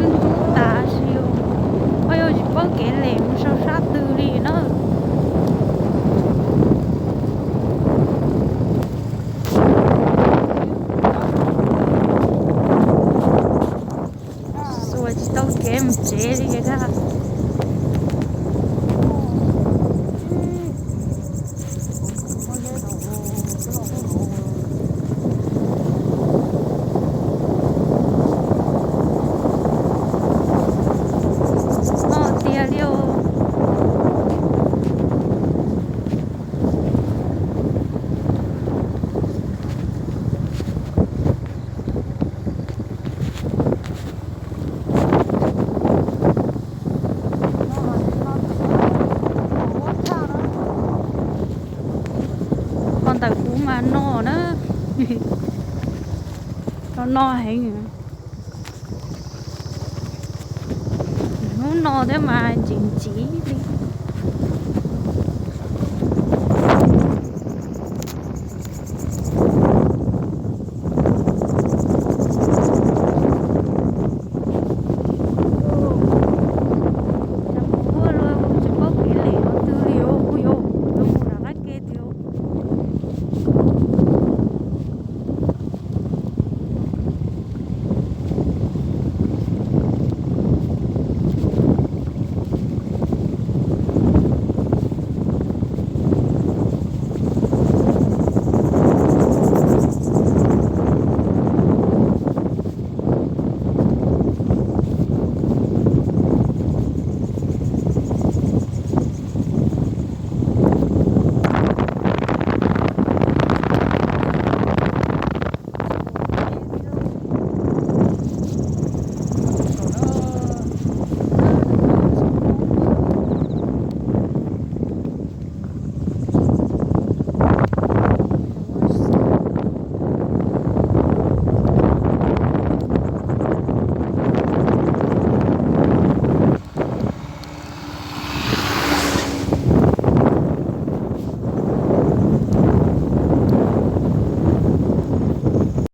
Ntub tas si, o yog tsis paub kev les mus sau sab twg li na. Xuas tsis tau kev mus tsev li thiab. Noj tiag li os. Qhov ntawm kuv mas no na, no no heev. Hnub no thiab mas ntsim ntsim li.